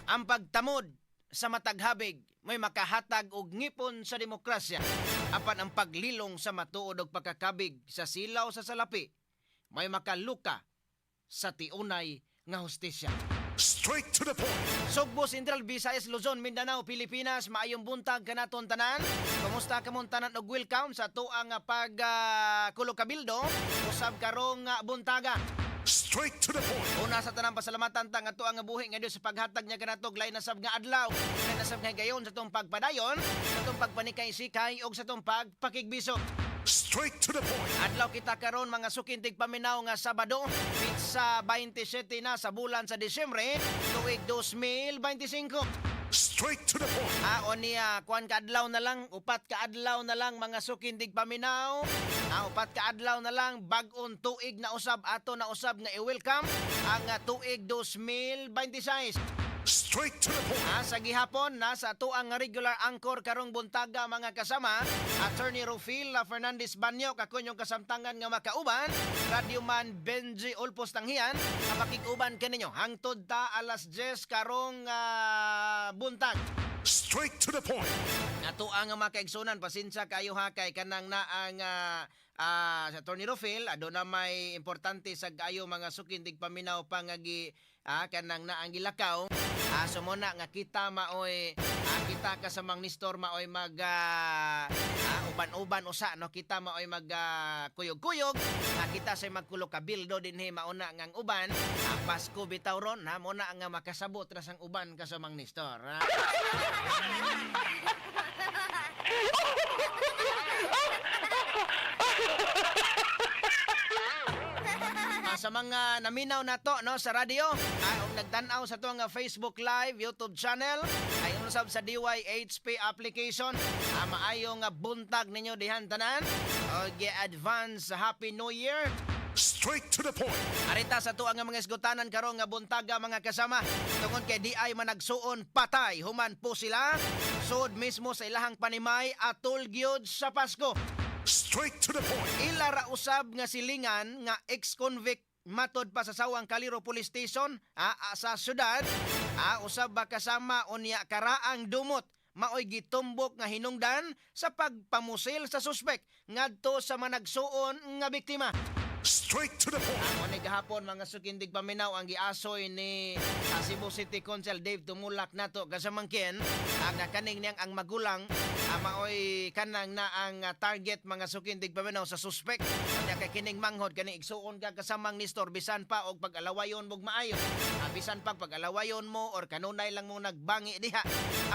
Ang pagtamod sa matag habig may makahatag og ngipon sa demokrasya apan ang paglilong sa matuod og pagkakabig sa silaw sa salapi may makaluka sa tiunay nga hustisya. Straight to the point. Sugbo, Central Visayas, Luzon, Mindanao, Pilipinas, maayong buntag kanaton tanan. Kumusta kamong tanan og welcome sa atuang pag kulo kabildo usab karong buntaga. Straight to the point. Una sa tanang, pasalamatan ta nga atuang buhi nga Dios sa paghatag niya kanato og lain na sab nga adlaw, lain na sab nga higayon sa atong pagpadayon, sa atong pagpanikay-sikay ug sa atong pagpakigbiso. Straight to the point. Adlaw kita karon, mga suking tigpaminaw, nga Sabado, pitsa 27 na sa bulan sa Disyembre, tuig 2025. Straight to the point. Ah, o niya, kuan ka adlaw na lang, 4 ka adlaw na lang, mga suking tigpaminaw. Ah, 4 ka adlaw na lang, bag-on tuig na usab, ato na usab nga i-welcome ang tuig 2026. Straight to the point. Ah, sa gihapon na sa atuang nga regular anchor karong buntaga, mga kasama, Attorney Rufil Fernandez Banyo, ako inyong kasamtangan nga makauban, Radyoman Benji Ulpos Tanghian, ang makig-uban kaninyo hangtod ta alas 10 karong buntag. Straight to the point. Ato ang mga kaigsunan, pasensya kayo ha, kay kanang naang sa Attorney Rufil, aduna may importante sa kayo, mga suking tigpaminaw, pa nga gi kanang naang gilakaw. So muna nga kita maoy kita kasamang Nestor maoy mag uban-uban usa, no, kita maoy mag kuyog-kuyog, kita say magkulo kabildo dinhi, mauna ngang uban. Pasko bitaw ron ha, muna nga makasabot ra sang uban kasamang Nestor ha. Sa mga naminaw nato, no, sa radyo ug nagtan-aw sa ato nga Facebook Live, YouTube channel ay usab sa DYHP application, maayong nga buntag ninyo dihan tanan og advance Happy New Year. Straight to the point. Arita sa tuang nga mga isgutanan karon nga buntaga, mga kasama, tungod kay di ay managsuon patay human po sila sud mismo sa ilahang panimay atol gyud sa Pasko. Straight to the point. Ila ra usab nga silingan nga ex-convict matod pa sa Sawang Kaliro Police Station sa syudad usab ba, kasama, unya karaang dumot maoy gitumbok nga hinungdan sa pagpamusil sa suspek ngadto sa managsuon nga biktima. Straight to the point. Ang ni gahapon, mga suking tigpaminaw, ang giasoy ni Cebu City Council Dave Tumulak nato kasamangkin ang kaning niyang ang magulang maoy kanang na ang target, mga suking tigpaminaw, sa suspek. Unya kay kining manghod kaning igsuon ka, kasamang Nestor, bisan pa og pag-alawayon mo maayo, bisan pa pag-alawayon mo or kanunay lang mo nagbangi diha,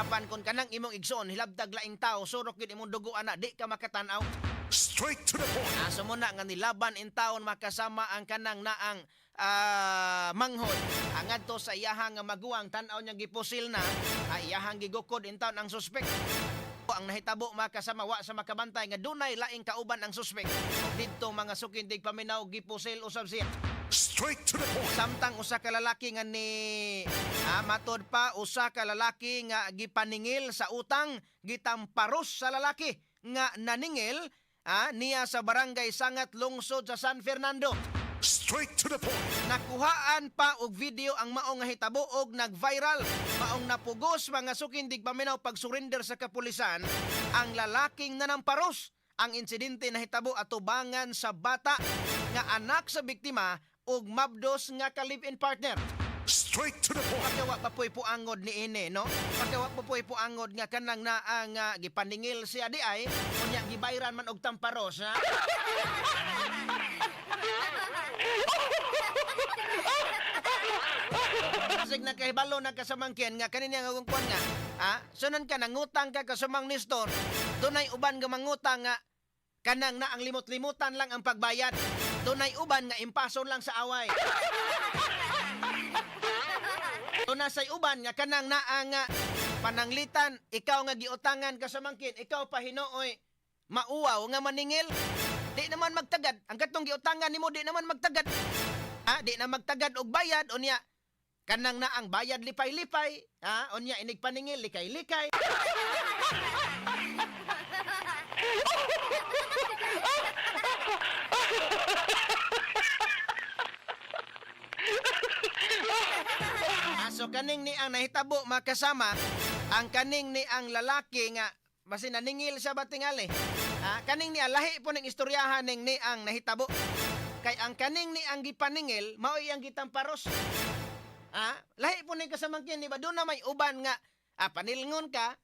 apan kon kanang imong igsuon hilabtag laing tao, surok gyud imong dugo ana, di ka makatan-aw. Straight to the point. Asa mo na nga nilaban in taon makasama ang kanang naang manghod. Ang ngadto sa iyahang nga maguwang, tan-aw niya gipusil na ay iyahang gigukod in taon ang suspek. Ang nahitabo, makasama, wa sa makabantay nga dunay laing kauban ang suspek. Didto, mga suking tigpaminaw, gipusil usab siya. Straight to the point. Samtang usa ka lalaki nga ni matod pa, usa ka lalaki nga gipaningil sa utang gitamparos sa lalaki nga naningil niya sa Barangay Sangat, lungsod sa San Fernando. Straight to the point. Nakuhaan pa og video ang maong nga hitabo og nag-viral. Maong napugos, mga suking tigpaminaw, pag surrender sa kapulisan ang lalaking nanamparos. Ang insidente nahitabo atubangan sa bata nga anak sa biktima ug mabdos nga ka-live-in partner. Straight to the point. Pagkawa pa po'y puangod ni ini, no? Pagkawa pa po'y puangod nga kanang naa nga gipaningil siya di ay, unya gibayran man og tamparos, ha? Sig na kahibalo na kasamangkin nga kanina nga kung kuan nga, ha? Sunan ka nangutang ka kasamang Nestor, dunay uban nga mangutang nga kanang na ang limot-limutan lang ang pagbayad. Dunay uban nga impason lang sa away. Tuna say uban nga kanang naa nga pananglitan ikaw nga giutangan kasamangkin, ikaw pa hinuoy mauwaw nga maningil. Di naman magtagad ang katong giutangan nimo, di naman magtagad. Ah, di na magtagad og bayad, unya kanang na ang bayad lipay-lipay, ha, unya inig paningil likay-likay. Ah, so So kaning ni ang nahitabo, makasama, ang kaning ni ang lalaki nga basin naningil siya ba tingali. Kaning ni ang lahi po ning istoryahan ning ni ang nahitabo. Kay ang kaning ni ang gipaningil mao iyang gitamparos. Lahi po ning kasamangkin, di ba? Doon na may uban nga panilngon ka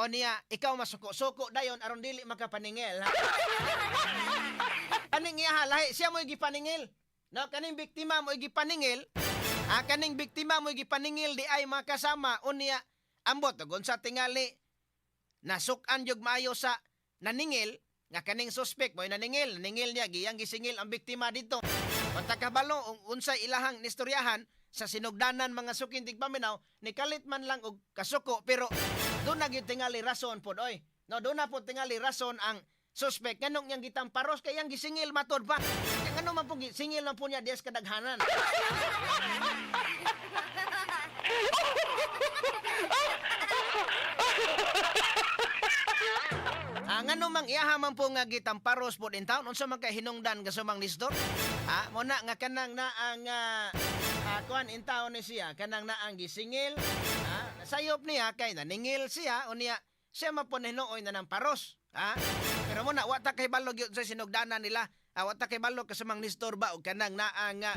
o niya ikaw masuko-suko dayon aron dili makapaningil. Ha? Kaning iya lahi siya mo'y gipaningil. No, kaning biktima mo'y gipaningil. Kaning biktima mo'y gipaningil di ay makasama, unya ambot ug unsa tingali nasukan jug maayo sa naningil nga kaning suspect mo'y naningil, naningil niya giyang gisingil ang biktima dito. Unta kabalo ung unsay ilahang nistoryahan sa sinugdanan, mga suking tigpaminaw, ni kalit man lang og kasuko, pero doon na gyud tingali rason pod oy. No, doon na pod tingali rason ang suspect nganong yang gitamparos kay yang gisingil matod pa. Kaya ngano man po gisingil man po niya dias kadaghanan. Ngano mang iyaha man po nga gitamparos po in town, unsa man kay hinungdan kasumang nistor? Mo na nga kanang na ang kuan in town ni siya, kanang na ang gisingil, sayop niya kay naningil siya unya siya man po hinuoy na ng paros. Pero mo na wa ta kay balo gyud sa sinugdanan nila. Wa ta kay balo kasumang nistor ba og kanang naa nga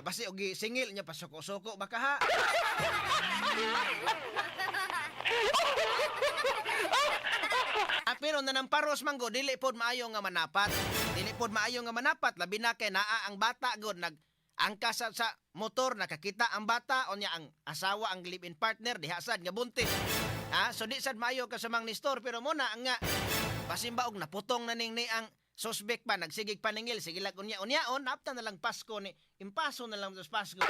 basi og gisingil niya pasuko-suko baka ha. Pero nanamparos man go, dili pod maayo nga manapat. Dili pod maayo nga manapat labi na kay naa ang bata god nag angka sa motor, nakakita ang bata, unya ang asawa, ang live-in partner diha sad nga buntis. So di sad maayo ka sa mang nistor, pero mo na nga basin ba og naputong na ning ni ang suspect pa nagsigig paningil, sige lag unya unyaon napta na lang Pasko ni impaso na lang sa Pasko.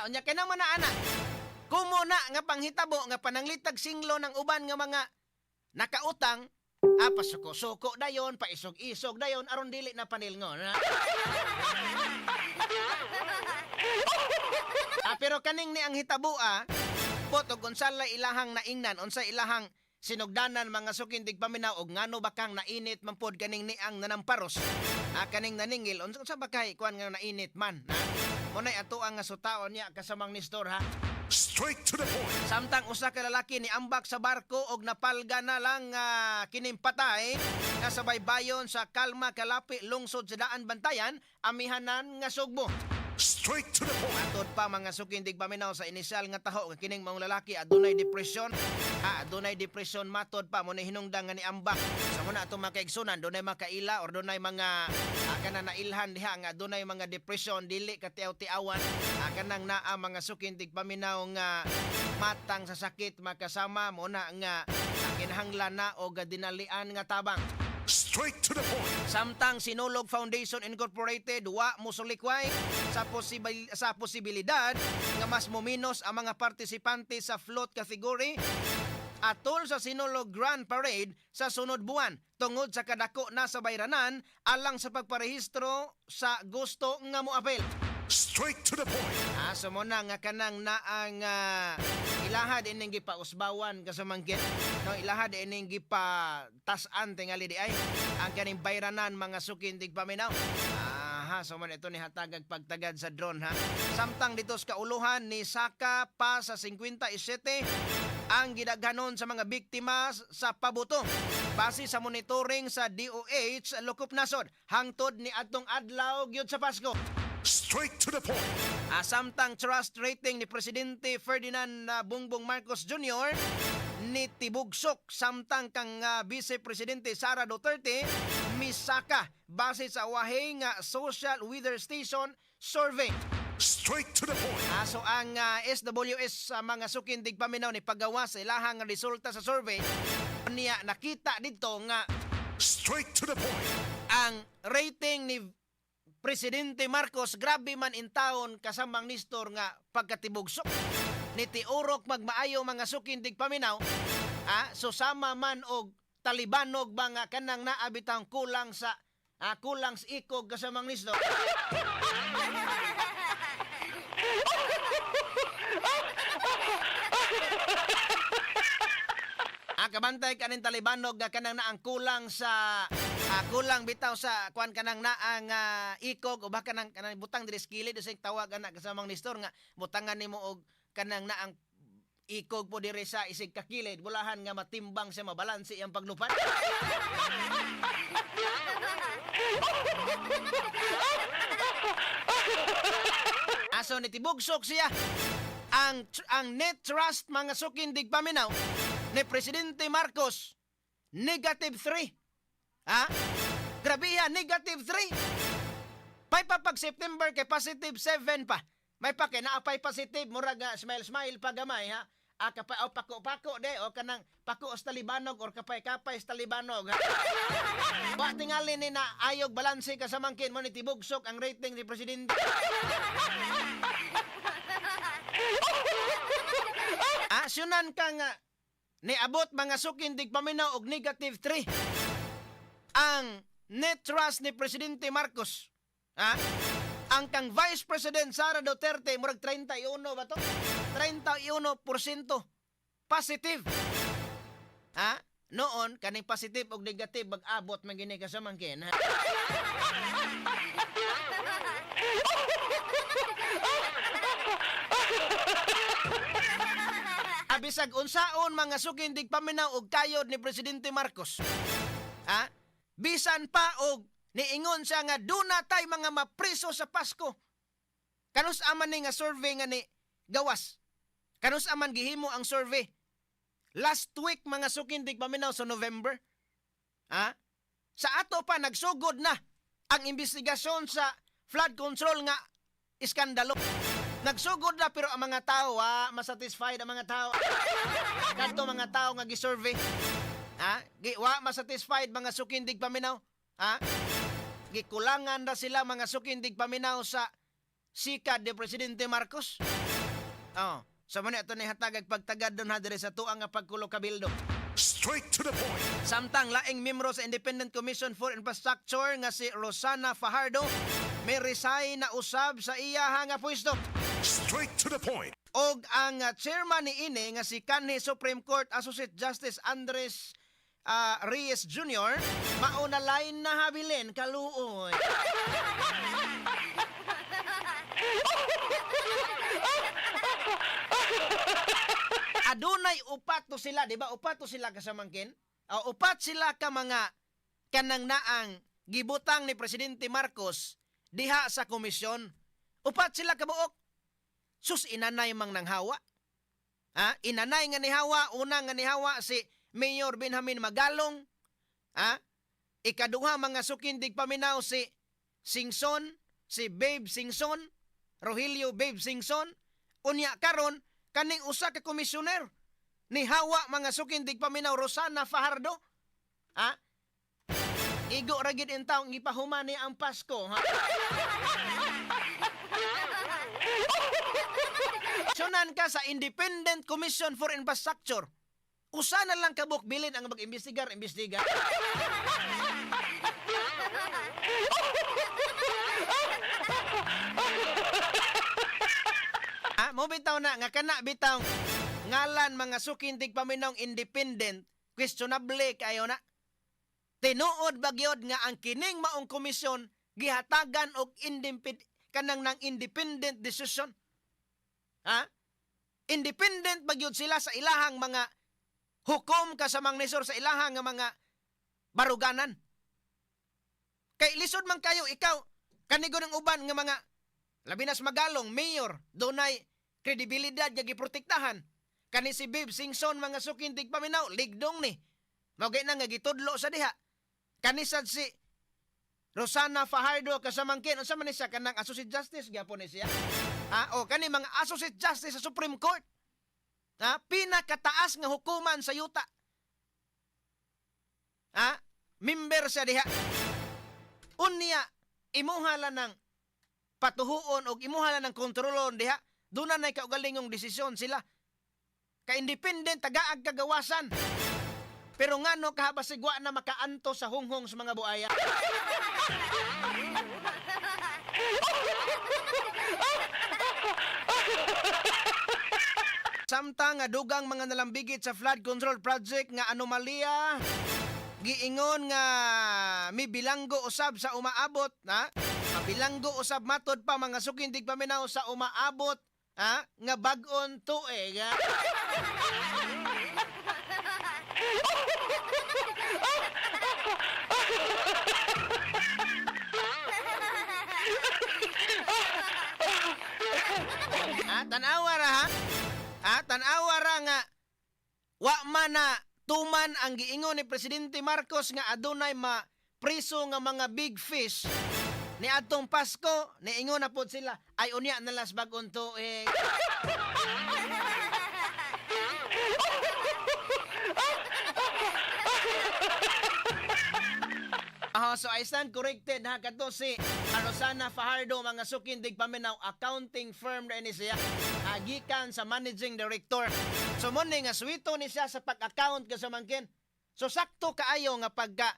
Unya kay naman na ana. Kumo na nga panghitabo nga pananglitag singlo ng uban nga mga nakautang, pasuko-suko dayon, paisog-isog dayon aron dili na panilngon. Ha? Pero kaning ni ang hitabo pot og unsala ilahang naingnan, unsa ilahang sinugdanan, mga suking tigpaminaw, og ngano ba kang nainit man pod kaning ni ang nanamparos, kaning naningil, unsa unsa ba kay kuan nga nainit man, ha? Mo nay ato ang nga sutaon niya kasamang nistor ha. Straight to the point. Samtang usa ka lalaki ni ambak sa barko og napalga na lang kining patay nga sa baybayon sa Kalma, Kalapi, lungsod sa Daan Bantayan, amihanan nga Sugbo. Straight to the point. Matod pa, mga suking tigpaminaw, sa inisyal nga taho nga kining maong lalaki adunay depression. Adunay depression matod pa mo ni hinungdan nga ni ambak. Sa muna atong mga kaigsunan, dunay makaila or dunay mga kana nailhan diha nga dunay mga depression, dili katiaw-tiawan. Kanang naa, mga suking tigpaminaw, nga matang sa sakit makasama mo na nga kinahanglan na og dinalian nga tabang. Straight to the point. Samtang Sinulog Foundation Incorporated wa mosulikway sa posibilidad nga mas muminos ang mga partisipante sa float category atol sa Sinulog Grand Parade sa sunod buwan tungod sa kadako na sa bayranan alang sa pagparehistro sa gusto nga moapil. Straight to the point. So mo na nga kanang naang ilahad ining gipausbawan kasamangkit. No, ilahad ining gipatas-an tingali di ay ang kaning bayranan, mga suking tigpaminaw. Aha, so man ito ni hatagag pagtagad sa drone ha. Samtang dito sa kauluhan ni saka pa sa 57 ang gidaghanon sa mga biktima sa pabuto. Base sa monitoring sa DOH Lokop Nasod hangtod ni atong adlaw gyud sa Pasko. Straight to the point. Samtang trust rating ni Presidente Ferdinand Bongbong Marcos Jr. ni tibugsok samtang kang Vice Presidente Sara Duterte misaka base sa wahi nga Social Weather Station survey. Straight to the point. So ang SWS sa mga suking tigpaminaw ni pagawa sa ilahang resulta sa survey niya, nakita dito nga Straight to the point. Ang rating ni Presidente Marcos grabe man in taon kasamang Nistor nga pagkatibugsok. Ni tiurok magmaayo, mga suking tigpaminaw, so sama man og talibanog ba nga kanang naabitang kulang sa ikog kasamang Nistor. Kabantay kaning talibanog nga kanang naang kulang sa Kulang bitaw sa kuan kanang naang ikog o baka nang kanang butang diri sa kilid sa tawag ana, kasamang Nestor, nga butangan nimo og kanang naang ikog po diri sa isig kakilid, bulahan nga matimbang siya, mabalanse iyang paglupad. Aso ni tibugsok siya ang net trust, mga suking digpaminaw, ni Presidente Marcos, negative 3. Ha? Grabe ha, negative 3. Pay pa pag September kay positive 7 pa. May pa kay naa pay positive, murag smile smile pa gamay ha. Ah, kapay o pako-pako de o kanang pako sa talibanog or kapay-kapay sa talibanog. Ha? Wa tingali ni na ayog balanse ka sa mangkin mo ni tibugsok ang rating ni Presidente. Ah, syunan ka nga niabot, mga suking digpaminaw, og negative 3 ang net trust ni Presidente Marcos. Ha? Ang kang Vice President Sara Duterte murag 31 ba to? 31% positive. Ha? Noon kaning positive og negative mag-abot man gini kasamangkin. Ha? Abisag unsaon, mga suking digpaminaw, og kayod ni Presidente Marcos. Ha? Bisan pa og niingon siya nga duna tay mga mapriso sa Pasko. Kanus aman ni nga survey nga ni gawas? Kanus aman gihimo ang survey? Last week, mga suking digpaminaw, sa November. Ha? Sa ato pa nagsugod na ang investigasyon sa flood control nga iskandalo. Nagsugod na pero ang mga tao, ha, masatisfied ang mga tao. Kadto mga tao nga gisurvey. Ha? Gi wa masatisfied, mga suking digpaminaw. Ha? Gikulangan na sila, mga suking digpaminaw, sa sikad ni Presidente Marcos. Oh, so man ito ni hatagag pagtagad doon ha diri sa tuang nga pagkulo kabildo. Straight to the point. Samtang laing membro sa Independent Commission for Infrastructure nga si Rosana Fajardo may resign na usab sa iya nga pwesto. Straight to the point. Og ang chairman ni ini nga si kanhi Supreme Court Associate Justice Andres Reyes Jr. mauna lain na habilin, kaluoy. Adunay upat to sila, di ba? Upat to sila kasamangkin. Upat sila ka mga kanang naang gibutang ni Presidente Marcos diha sa komisyon. Upat sila kabuok. Sus, inanay mang nanghawa. Ha? Inanay nga nihawa, una nga nihawa si Mayor Benjamin Magalong. Ha? Ikaduha, mga suking digpaminaw, si Singson, si Babe Singson, Rogelio Babe Singson. Unya karon kaning usa ka komisyoner ni hawa, mga suking digpaminaw, Rosana Fajardo. Ha? Igo ra gid intawong gipahuman ni ang Pasko, ha? Sunan ka sa Independent Commission for Infrastructure. Usa na lang kabuk bilin ang mag-imbestigar, imbestiga. Ah, mo bitaw na nga kana bitaw ngalan, mga suking tigpaminawng, independent, questionable kayo na. Tinuod ba gyud nga ang kining maong komisyon gihatagan og independent kanang nang independent decision? Ha? Independent ba gyud sila sa ilahang mga hukom, kasamang Nestor, sa ilahang nga mga baruganan? Kay lisod man kayo ikaw kanigo ng uban nga mga labi na sa Magalong, mayor, dunay kredibilidad nga giprotektahan. Kani si Babe Singson, mga suking tigpaminaw, ligdong ni. Mao na nga gitudlo sa diha. Kani sad si Rosana Fajardo kasamangkin, unsa man ni siya, kanang Associate Justice gyapon ni siya. Ha? O kani mga Associate Justice sa Supreme Court. Ha? Pinakataas nga hukuman sa yuta. Ha? Member siya diha. Unya, imuha lang ng patuhuon og imuha lang ng kontrolon diha. Doon na kaugalingong desisyon sila. Ka-independent, tagaag kagawasan. Pero ngano kahabasigwa na makaanto sa hunghong sa mga buaya? Samtang nga dugang mga nalambigit sa flood control project nga anomalya, giingon nga Mibilanggo usab sa umaabot, ha? Mabilanggo usab matod pa, mga suking tigpaminaw, sa umaabot, ha, nga bag-on tuig, ha? Ha, tanawa ra, ha? Ha, tanawa ra nga wa man na tuman ang giingon ni Presidente Marcos nga adunay ma priso nga mga big fish ni atong Pasko, niingon na pod sila ay unya na las bag-on tuig. Ah, so I stand corrected, ha, kato si Rosana Fajardo, mga suking tigpaminaw, accounting firm na ni siya. Gikan sa managing director. So mo ni nga swito ni siya sa pag-account kasamangkin. So sakto kaayo nga pagka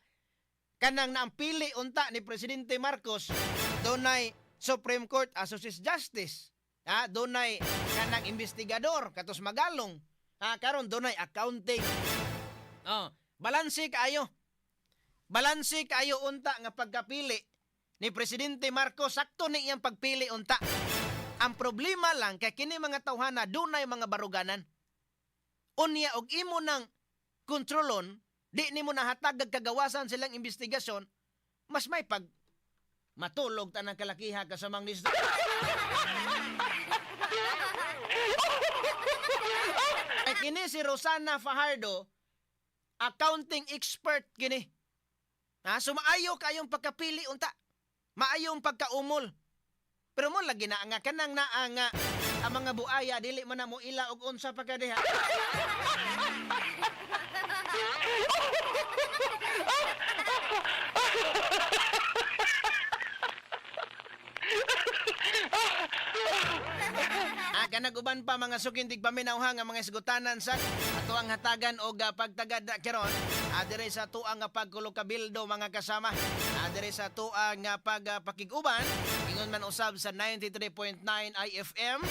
kanang naampili unta ni Presidente Marcos, dunay Supreme Court Associate Justice. Ha, dunay kanang investigador katos Magalong. Ha, karon dunay accounting. Oh, balanse kaayo. Balanse kaayo unta nga pagkapili ni Presidente Marcos, sakto ni iyang pagpili unta. Ang problema lang kay kini mga tawhana dunay mga baruganan. Unya og imo nang kontrolon, di nimo nahatag kagawasan silang investigasyon, mas may pag matulog tanang kalakiha kasamang nisdo. Ay kini si Rosana Fajardo, accounting expert kini. Ha, so maayo kayong pagkapili unta. Maayo ang pagkaumol. Pero mo lagi na nga kanang naa nga ang mga buaya dili man na mo ila og unsa pa kadiha. Ah, kanag uban pa, mga suking tigpaminaw, ha, nga mga isgutanan sa ato ang hatagan og pagtagad na karon. Diri sa tuang nga pagkulokabildo, mga kasama. Diri sa tuang nga pagpakig-uban ingon man usab sa 93.9 IFM.